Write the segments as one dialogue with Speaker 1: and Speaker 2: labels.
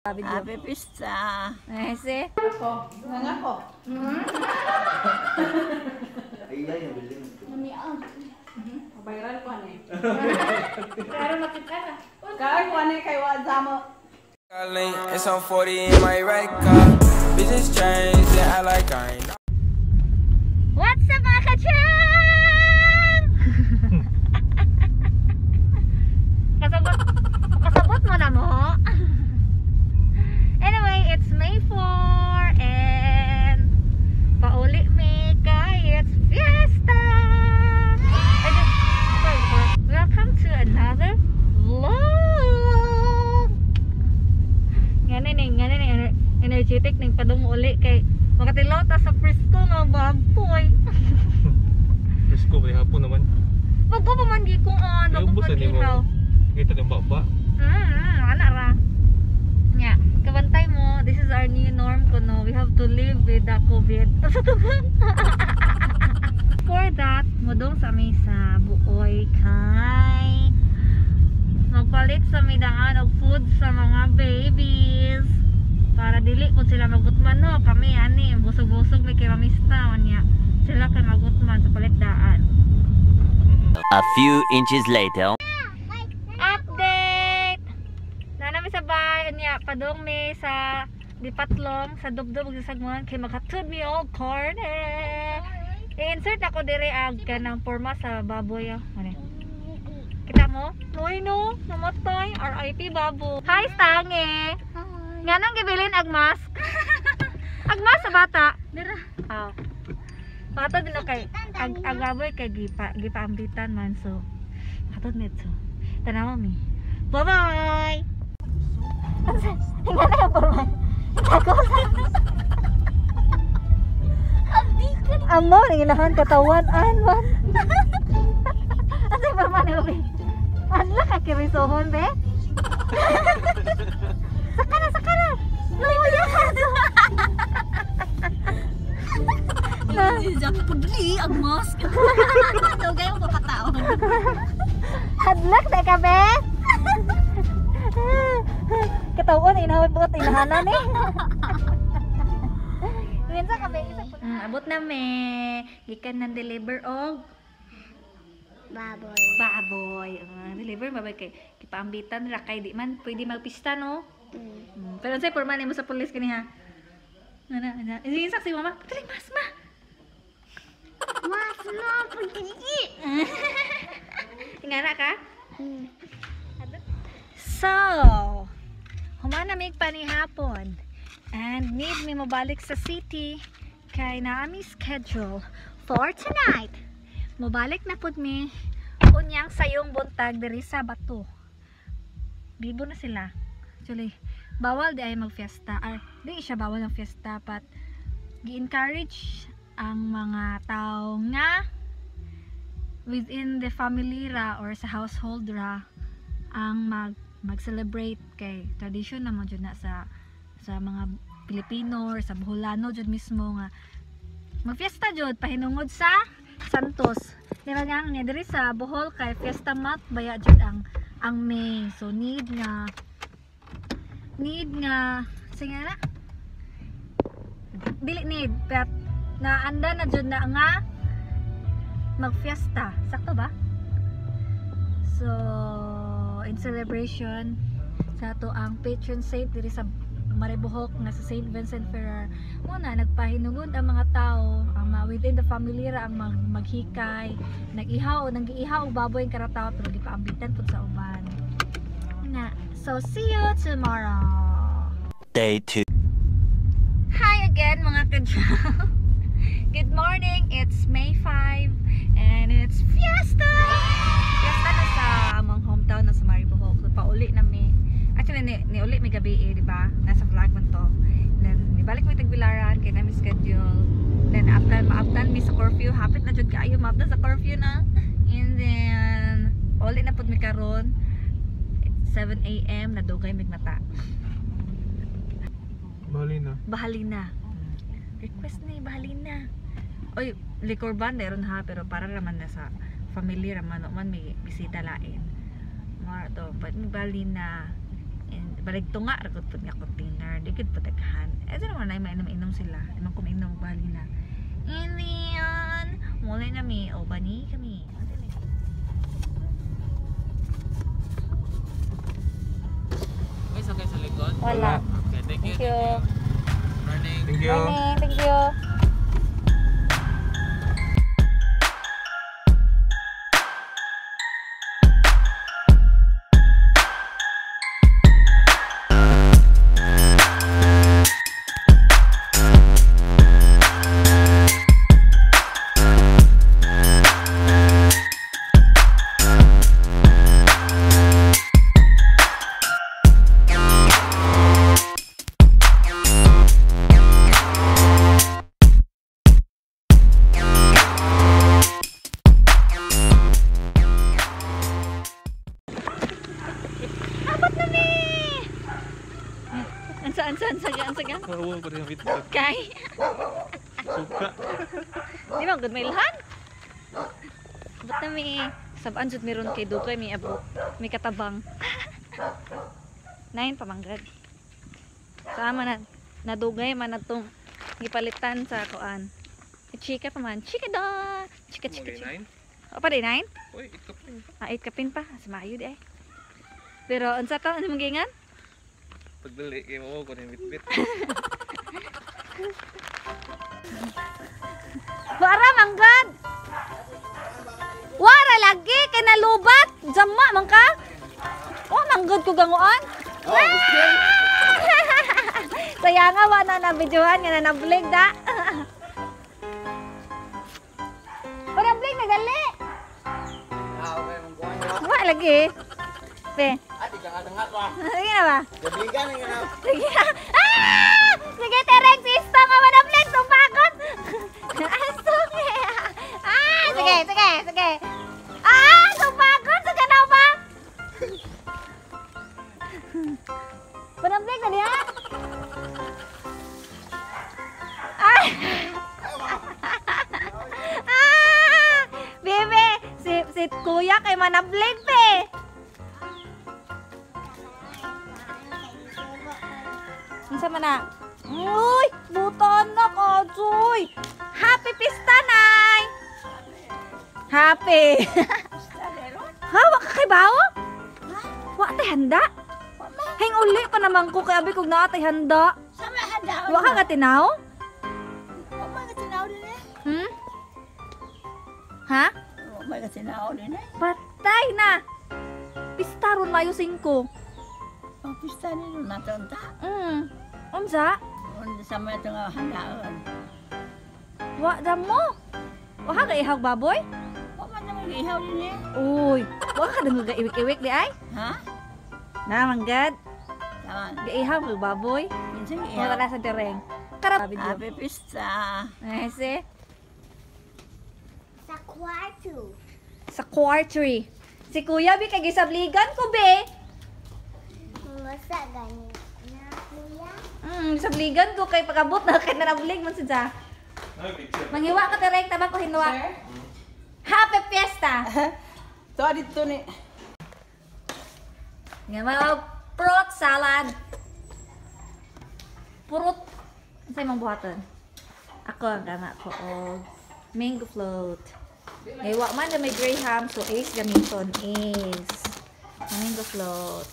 Speaker 1: Happy Pista!
Speaker 2: Eh, see?
Speaker 3: Ako. Nga ko.
Speaker 4: Ay, ay, bilhin.
Speaker 3: Viral ko ani.
Speaker 2: Pero makita ka.
Speaker 3: Kay ko ani kay wa zamo.
Speaker 5: It's on 40 in my right car. Bitches change, yeah, I like I ain't.
Speaker 2: What's up, mga kachang? Kasabot, kasabot mo na mo. Anyway, it's May 4 and pauli mi kay it's fiesta! Ay, sorry, sorry. Welcome to another vlog! Ngani ning energetic ning padung uli kay makatilaw ta sa presko nga baboy.
Speaker 6: Presko pa hapon naman.
Speaker 2: Bago pa man gi kung ano,
Speaker 6: Kaya
Speaker 2: kung
Speaker 6: ubos na nimo.
Speaker 2: mag-ihaw.
Speaker 6: Kita ng baba.
Speaker 2: Ana ra. Nya, kabantay mo, this is our new norm kuno. We have to live with the COVID. Sa tugang. For that, mudong sa mi sa Buoy kay magpalit sa mi daan og food sa mga babies para dili pud sila magutman, no. Kami ani busog-busog mi kay mamista man niya sila kay magutman sa palit daan.
Speaker 4: A few inches later.
Speaker 2: Update! Naa na mi sa bay, unya, padong mi sa Dipatlong, sa Dubdob, sa kay makatud mi og corner. I-insert ako dire ag kanang porma sa baboy. Ah. Ano? Kita mo? Noy no, namatay. RIP babo. Hi, Stange! Hi. Nga nang gibilin ag mask? Ag mask sa bata? Dira. Ah. Bata din kay ag baboy kay gipa gipaambitan man, so. Hatod nito. Tanawa mi. Bye-bye! Nga na yung porma. Ako. Amo, nangilahan katawan. An, man. Ano yung porma ni Obi? Anla ka kirisohon, be? Saka na, saka na! Luya ka!
Speaker 1: Si Jack pudli ang mask. Dugay mo papataon.
Speaker 2: Hadlak na ka, be? Katawon, inahon po inahanan eh. Minsan kami isa po. Abot na me. Gikan ng deliver og
Speaker 7: Baboy.
Speaker 2: Baboy. Deliver baboy kay kipaambitan ra kay di man pwede magpista, no. Pero unsay porma nimo sa pulis kani, ha? Ana, ana. Sige, saksi mama. Dali mas ma.
Speaker 7: Mas mo pagdili.
Speaker 2: Ingana ka? So, humana mig panihapon and need mi mobalik sa city kay naa mi schedule for tonight. Mobalik na pud mi unyang sayong buntag diri sa Bato. Bibo na sila. Actually, bawal di ay magfiesta. Or, di siya bawal ng fiesta, but gi-encourage ang mga tao nga within the family ra or sa household ra ang mag-celebrate kay tradition naman jud na sa mga Pilipino or sa Boholano jud mismo nga magfiesta jud pahinungod sa Santos. Di ba nga nga diri sa Bohol kay fiesta month baya jud ang May. So need nga sige na dili need but naanda na jud na nga magfiesta. Sakto ba? So, in celebration sa ato ang patron saint diri sa Maribojoc nga sa Saint Vincent Ferrer. Muna nagpahinungod ang mga tao, ang mga within the family ra ang maghikay, nag-ihaw, nang-giihaw og baboy ang karatao pero gipaambitan pud sa uban. Na. So see you tomorrow.
Speaker 4: Day 2.
Speaker 2: Hi again, mga kadyaw. Good morning. It's May 5 and it's fiesta. Fiesta na sa among hometown na sa Maribojoc. So, pauli na mi. Actually, ni uli mi gabi eh, di ba? Nasa vlog man to. Then nibalik mi Tagbilaran kay nami schedule. Then after maabtan mi sa curfew, hapit na jud kaayo maabtan sa curfew na. And then uli na pud mi karon. It's 7 a.m. Nadugay mig mata.
Speaker 6: Bali na.
Speaker 2: Bahalina. Request ni bahalina. Oy, liquor ban meron ha, pero para raman na sa family raman no man may bisita lain. Mga to, but may bahalina. And balig tunga ra gud pud nga kunti. gud pataghan. Eh di naman ay mainom-inom sila. Imang kuminom bali na. And then, wala na mi o bani kami.
Speaker 5: May sakay sa likod?
Speaker 2: Wala.
Speaker 5: Okay, thank you.
Speaker 2: Thank you.
Speaker 5: Morning.
Speaker 6: Thank you.
Speaker 2: Morning, thank you. Abot na mi! Ansa, ansa, ansa, ansa, ansa.
Speaker 6: Karuwa pa rin ang bitbit.
Speaker 2: Kay.
Speaker 6: Suka.
Speaker 2: Di ba, good mailhan? Abot na mi. Sabaan jud meron kay Dukay, may abot. May katabang. Nine pamanggad. Sama na, nadugay man na itong gipalitan sa kuan. Chika pa man. Chika da! Chika, chika,
Speaker 6: Mga
Speaker 2: chika.
Speaker 6: nine.
Speaker 2: O pa di, nine?
Speaker 6: Uy, ikapin.
Speaker 2: Ah, 8 kapin pa. Sa maayo di ay. Pero, unsa ta? Ano mong giingan?
Speaker 6: Pagdali, kay mo ko rin bitbit.
Speaker 2: Wara manggad. Wara lagi kay nalubat. Jama man ka. Oh, manggad ko ganguan. Oh, Saya nga wa na nabidyohan nga na nablig da. Wala blig nagali. Wa lagi. Pe. Sige na ba? Sige na. Ah! Sige, Tereng, sisto nga manablig, sumagot! Asuki! Ah! Sige, sige, sige. Ah! Sumagot! Sige na ba? Manablig na niya? Ay! Ah! Bebe, si kuya kay manablig, be! Unsa man na? Uy, buton na ko, Joy. Happy pista, nay. Happy. Ha, wa ka kay bawo? Wa tay handa? Hing uli pa naman ko kay abi kog naa tay handa.
Speaker 1: Sama handa.
Speaker 2: Wa ka katinaw?
Speaker 1: Wa man katinaw din eh.
Speaker 2: Hmm? Ha?
Speaker 1: Wa man katinaw din eh.
Speaker 2: Patay na. Pista ron Mayo 5.
Speaker 1: Ang pista nilo naton ta.
Speaker 2: Unsa?
Speaker 1: Unsa sama ito nga handaan.
Speaker 2: Wa damo. Wa ka ihag baboy?
Speaker 1: Wa man naman ihaw din eh.
Speaker 2: Uy, wa ka dangog iwik-iwik di ay?
Speaker 1: Ha?
Speaker 2: Na manggad.
Speaker 1: Tama.
Speaker 2: Giihaw mag baboy.
Speaker 1: Minsan
Speaker 2: Wala
Speaker 1: ihaw.
Speaker 2: na sa tereng. Karap.
Speaker 1: Happy pista.
Speaker 2: Ay, si.
Speaker 7: Sa kwarto.
Speaker 2: Sa quartery. Si Kuya, bi kay gisabligan ko, be.
Speaker 7: Masa gani na kuya.
Speaker 2: Gisabligan ko kay pagabot na kay narablig man siya.
Speaker 6: Ay, picture.
Speaker 2: Manghiwa ka tereng tabang ko hinuwa. Happy Fiesta.
Speaker 3: So, dito ni.
Speaker 2: Nga mga fruit salad. Purot. Ano imong buhaton? Ako ang gana ko og mango float. Ngay wa man na may graham so ace gamiton ace. Mango float.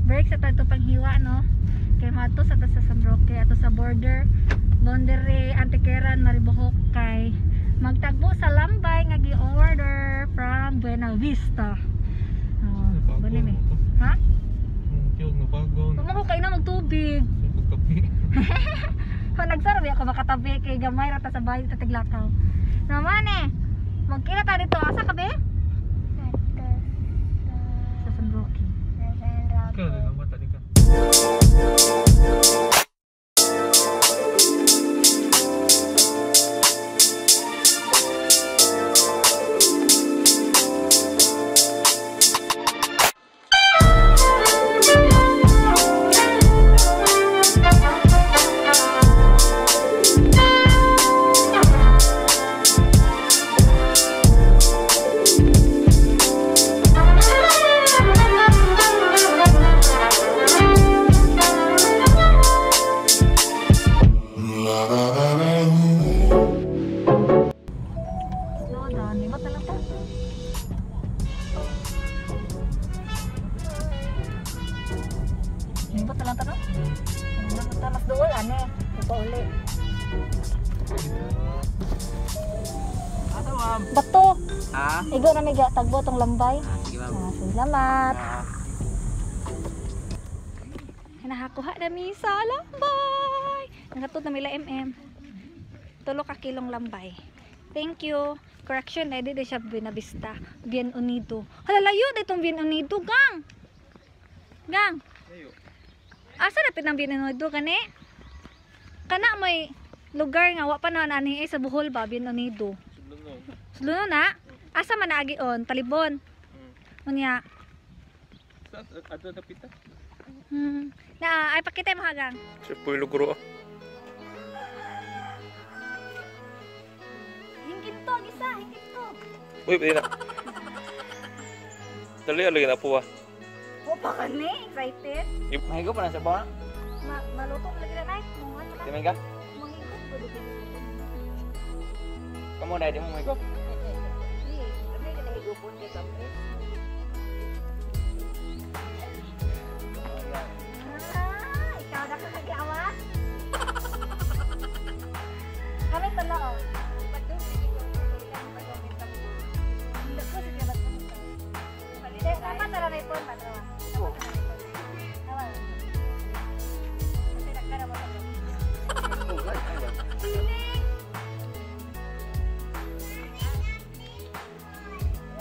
Speaker 2: Break sa tato panghiwa no. Kay mato sa ta sa San Roque ato sa border boundary Antequeran Maribojoc kay magtagbo sa lambay nga gi-order from Buena Vista. Oh, bani mi. Ha?
Speaker 6: Tiyog, napagaw.
Speaker 2: Tuma ko kay na magtubig.
Speaker 6: Pagkapi.
Speaker 2: Nagsara ba ako makatabi kay gamay ra ta sa bahay ta tiglakaw. Naman eh. Magkita ta dito asa ka be? Sa San Roque.
Speaker 7: Sa San Roque.
Speaker 6: Kaya na mata ni ka.
Speaker 2: Slow down. Limot na lang ta. Limot na lang ta, no? Limot ta. Mas duol, ane. Ipauli.
Speaker 3: Asa ma'am?
Speaker 2: Bato.
Speaker 3: Ah?
Speaker 2: Igo na may tagbo tong lambay.
Speaker 3: Sige ma'am.
Speaker 2: Ah, salamat. Nakakuha na mi sa lambay. Nakatud na mila MM. Tulo ka kilong lambay. Thank you. Correction, eh, di di siya Buenavista. Bien Unido. Hala, layo na itong Bien Unido, gang. Gang.
Speaker 6: Layo.
Speaker 2: Asa na pinang Bien Unido, gani? Kana may lugar nga, wa pa na ani eh, sa Bohol ba, Bien Unido.
Speaker 6: Sudlon.
Speaker 2: Suluno na? Asa man naagi on? Talibon. Unya.
Speaker 6: Sa adto na pita.
Speaker 2: Na, ay pakita mo hagang.
Speaker 6: Sa pulo guro.
Speaker 2: Hingkit to, gisa, hingkit to.
Speaker 6: Uy, pwede na. Dali alagi na po ah.
Speaker 2: Opa ka ni, excited.
Speaker 3: Mahigo pa na sa bawa.
Speaker 2: Maluto lagi na night. Mungan na.
Speaker 3: Di ka?
Speaker 2: Mangigot ko dito.
Speaker 3: Kamu na di mo mahigo.
Speaker 2: Ah, ikaw na kakagawa. Kami tala oh. Dapat tala na ipon, patro.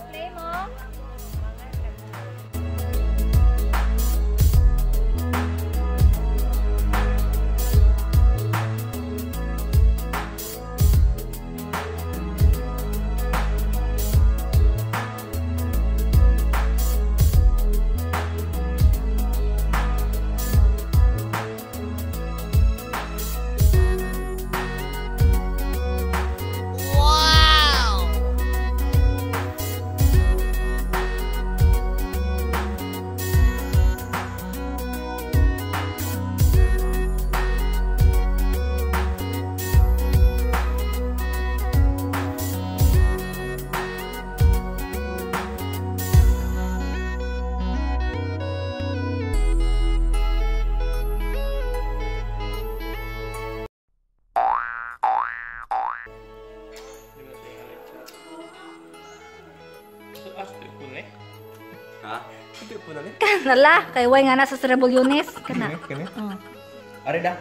Speaker 2: Play mo.
Speaker 4: Ha?
Speaker 2: Nala, kay way nga nasa sa Rebulyones. Kana.
Speaker 6: Kini?
Speaker 2: Oh,
Speaker 4: Are da.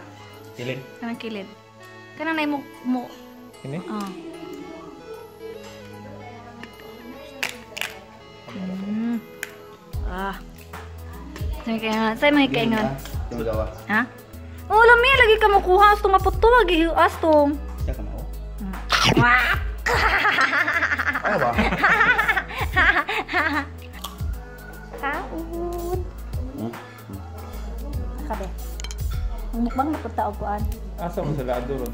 Speaker 4: Kilid.
Speaker 2: kanang kilid. Kana na mo mo.
Speaker 6: Kini?
Speaker 2: Oh. Ah. Say kay say may kaingon.
Speaker 4: Tunggawa.
Speaker 2: Ha? Oh, lami lagi ka makuha asto nga puto agi astong.
Speaker 4: Siya ka mao.
Speaker 2: Wah!
Speaker 4: Ano ba?
Speaker 2: Kaon. Kabe. Mukbang na punta og kuan.
Speaker 6: Asa mo sila ron?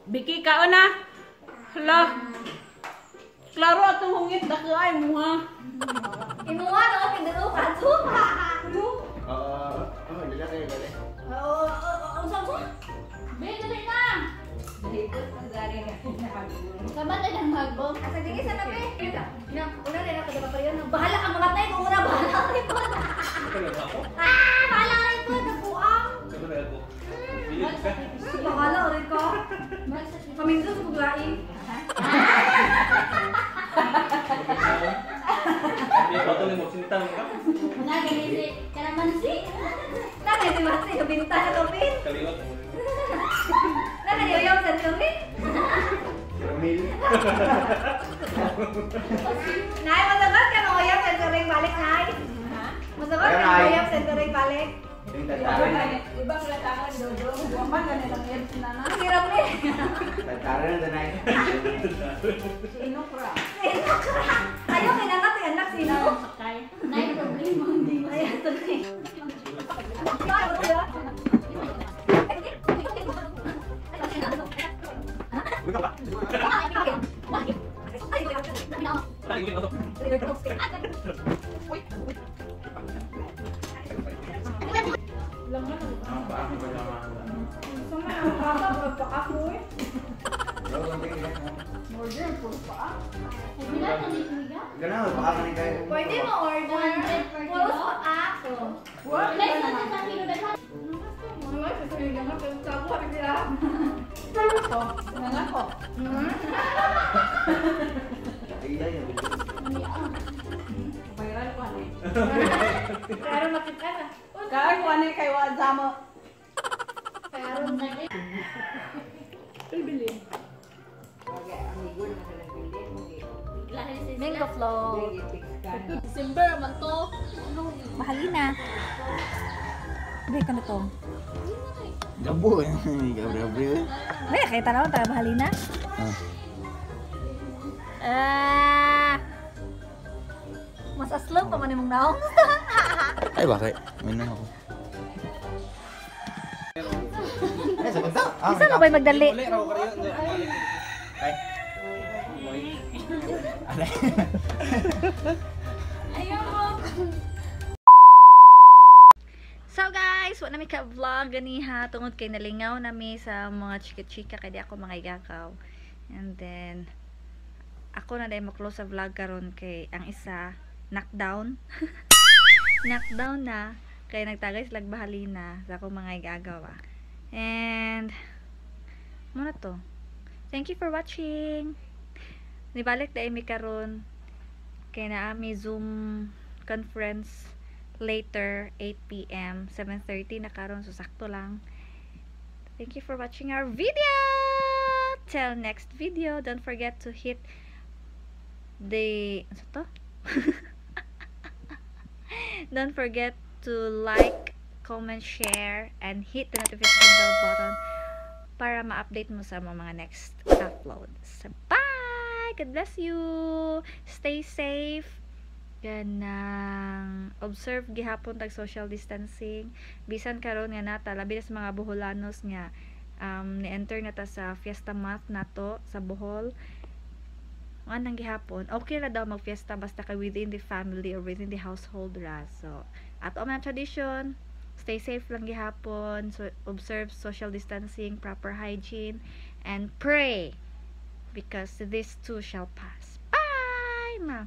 Speaker 3: Biki kaon na. Hala. Klaro atong hungit dako ay muha.
Speaker 2: Imuha na ako pindalo ka. Supa.
Speaker 4: Oo, dili kayo dali.
Speaker 2: Oo, unsa unsa? Be, dali na.
Speaker 1: Kaman na lang magbong.
Speaker 2: Asa dingi sa labi. Na, una na ako dapat yun. Bahala ka mga tay, una bahala rin po. Ah, bahala rin po, nagbuang. Bahala rin ko. Paminto sa paglaing.
Speaker 1: Naganisi kalamansi.
Speaker 2: Naganisi mansi, binta na kapin.
Speaker 6: Kaliwat.
Speaker 2: Naganisi yung sa kapin. Nay, masagot ka mga uyab sa turing balik, Nay. Masagot ka mga uyab sa turing balik.
Speaker 3: Ibang latangan dodo, buwaman na nilang heads na na.
Speaker 2: Ang hirap eh.
Speaker 4: Tantara na tanay.
Speaker 3: Sinok ra.
Speaker 2: Sinok ra. Ayaw kay nanak si anak sino.
Speaker 1: Nay problema hindi mo.
Speaker 2: Ayaw tuloy. Pwede mo order. Puro sa ako. Pero makita na.
Speaker 3: Kaon ko ani kay wa zamo.
Speaker 2: Mango float.
Speaker 1: December man to.
Speaker 2: Mahalina. Uy, kano to?
Speaker 4: Gabo eh. Gabre-gabre.
Speaker 2: May kay tanawon ta mahalina. Ah. Mas aslong pa man imong naong.
Speaker 4: Ay, bakit? May na ako. Ay, sa punta.
Speaker 2: Isa na ba'y magdali?
Speaker 4: Ay.
Speaker 2: So guys, wa na mi ka vlog ganiha tungod kay nalingaw na mi sa mga chika-chika kay di ako mga igagaw. And then ako na dai mo-close sa vlog karon kay ang isa knockdown. Knockdown na kay nagtagay sila bahalina sa akong mga igagawa. And muna to. Thank you for watching. Nibalik dai mi karon kay naa mi Zoom conference later 8 PM, 7:30 na karon, so sakto lang. Thank you for watching our video. Till next video, don't forget to hit the ano to? Don't forget to like, comment, share, and hit the notification bell button para ma-update mo sa mga next upload. So, bye! God bless you! Stay safe! Ganang observe gihapon tag social distancing. Bisan karon nga nata, labi na sa mga Boholanos nga ni-enter na ta sa fiesta month nato sa Bohol. Anang gihapon, okay ra daw magfiesta basta kay within the family or within the household ra. So, ato ang tradition, stay safe lang gihapon, so observe social distancing, proper hygiene, and pray because this too shall pass. Bye, ma.